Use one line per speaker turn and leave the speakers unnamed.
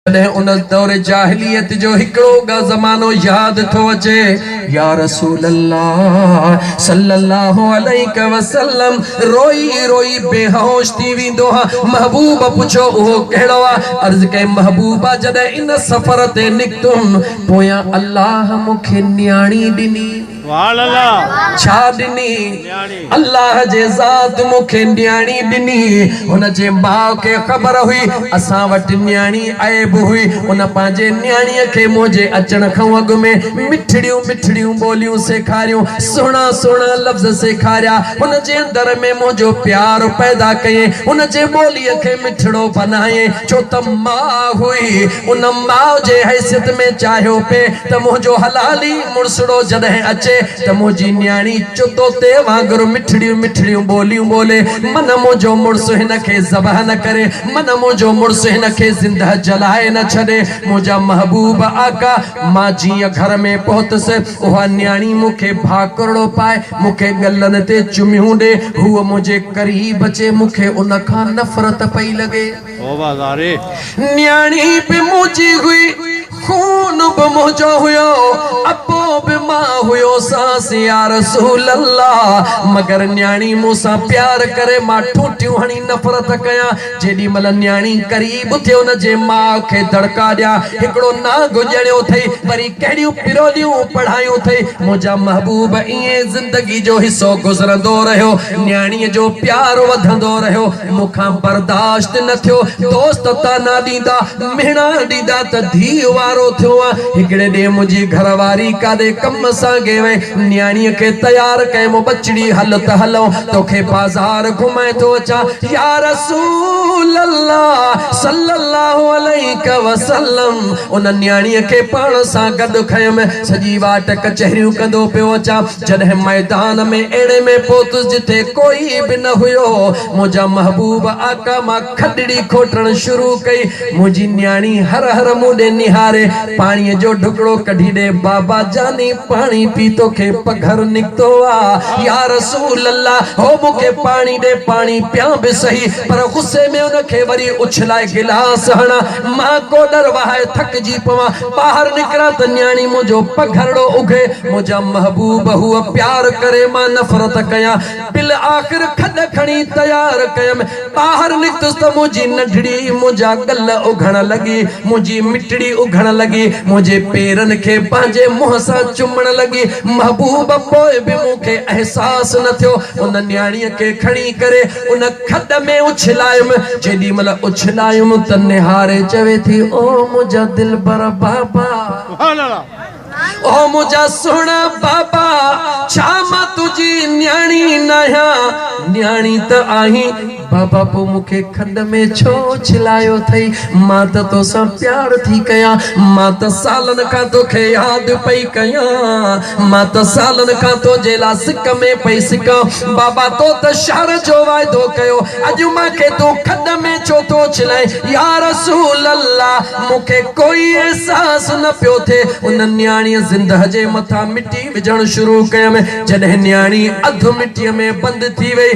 تڏهن ان دور جاهليت جو هڪڙو ڳ زمانو ياد ٿو اچي، يا رسول الله صلي الله عليه وسلم روئي روئي بيهوش ٿي ويندو هان، محبوب پڇيو اهو ڪهڙو آ؟ عرض ڪيم محبوبا جڏهن ان سفر تي نڪتم پويان الله مون کي نياڻي ڏني.
سبحان الله.
ڇا ڏني؟ الله جي ذات مون کي نياڻي ڏني. هن جي ماء کي خبر هئي اسان وٽ نياڻي عيب هئي. ان پنهنجي نياڻيء کي منهنجي اچڻ کان اڳ ۾ مٺڙيون مٺڙيون ٻوليون سيکاريون، سهڻا سهڻا لفظ سيکاريا. هن جي اندر ۾ منهنجو پيار پيدا ڪيائين. هن جي ٻوليء کي مٺڙو بنايائين. ڇو ته ماء هئي. ان ماء جي حيثيت ۾ چاهيو پئي ته منهنجو حلالي مڙسڙو جڏهن اچي ته منهنجي نياڻي طوطي وانگر مٺڙيون مٺڙيون ٻوليون ٻولي، من منهنجو مڙس هن کي ذبح نه ڪري، من منهنجو مڙس هن کي زندهه جلائي نه ڇڏي. منهنجا محبوب آقا! مان جيئن گهر ۾ پهتس، اها نياڻي مون کي ڀاڪرڙو پائي، مون کي ڳلن تي چميون ڏي، هوء منهنجي قريب اچي، مون کي ان کان نفرت پئي لڳي. نياڻي به منهنجي هئي، خون به منهنجو هيو، ابو به مان هيوسانس يا رسول الله! مگر نياڻي مون سان پيار ڪري مان ٺونٺيون هڻي نفرت ڪيان، جيڏي مهل نياڻي قريب ٿئي ان جي ماء کي دڙڪا ڏيان، هڪڙو نانگ ڄڻيو ٿئي، وري ڪهڙيون پروليون پڙهايون ٿئي، منهنجا محبوب ائين زندگي جو حصو گذرندو رهيو، نياڻيء جو پيار وڌندو رهيو، مون کان برداشت نه ٿيو، دوست طعنا ڏيندا، مهڻا ڏيندا ته ڌيء وارو ٿيو آن. هڪڙي ڏينهن منهنجي گهر واري ڪاڏي ڪم سانگي وئي، نياڻيء کي تيار ڪيم، ٻچڙي هل ته هلون، توکي بازار گهمائي ٿو اچان. يا رسول الله صلي الله عليه وسلم ان نياڻيء کي پاڻ سان گڏ کنيم، سڄي واٽ ڪچهريون ڪندو پيو اچان. جڏهن ميدان ۾ اهڙي ۾ پهتس جتي ڪوئي به نه هيو، منهنجا محبوب آقا مان کڏڙي کوٽڻ شروع ڪئي، منهنجي نياڻي هر هر مون ڏي نهاري، پاڻيء جو ڍڪڙو ڪڍي ڏي، بابا جاني پاڻي پي توکي پگهر نڪتو آ، يا رسول الله هو مون کي پاڻي ڏي، پاڻي پيان به سهي پر غصي ۾ ان کي وري اڇلائي گلاس هڻان، مان ڪوڏر وهائي ٿڪجي پوان، ٻاهر نڪران ته نياڻي منهنجو پگهرڙو اگهي، منهنجا محبوب هوء پيار ڪري مان نفرت ڪيان، بالآخر کڏ کڻي تيار ڪيم، ٻاهر نڪتس ته منهنجي ننڍڙي منهنجا ڳل اگهڻ لڳي، منهنجي مٽڙي اگهڻ لڳي، منهنجي پيرن کي پنهنجي منهن سان چمڻ لڳي، محبوب پوء به مون کي احساس نه ٿيو، ان نياڻيء کي کڻي ڪري ان کڏ ۾ اڇلايم، جيڏي مھل اڇلايم ته نهاري چوي ٿي، او منهنجا دلبر بابا! او منهنجا سهڻا بابا! ڇا مان تنهنجي نياڻي ناهيان؟ نياڻي ته آهين، بابا پوء مون کي کڏ ۾ ڇو اڇلايو اٿئي؟ مان ته توسان پيار ٿي ڪيان، مان ته سالن کان توکي ياد پئي ڪيان، مان ته سالن کان تنهنجي لا سڪ ۾ پئي سڪان، بابا تو ته شهر جو واعدو ڪيو، اڄ مان کي تون کڏ ۾ ڇو ٿو اڇلائين؟ يا رسول الله! مون کي ڪوئي احساس نه پيو ٿئي. ان نياڻيء زندهه جي مٿان مٽي وجهڻ شروع ڪيم، جڏهن نياڻي اڌ مٽيء ۾ بند ٿي وئي،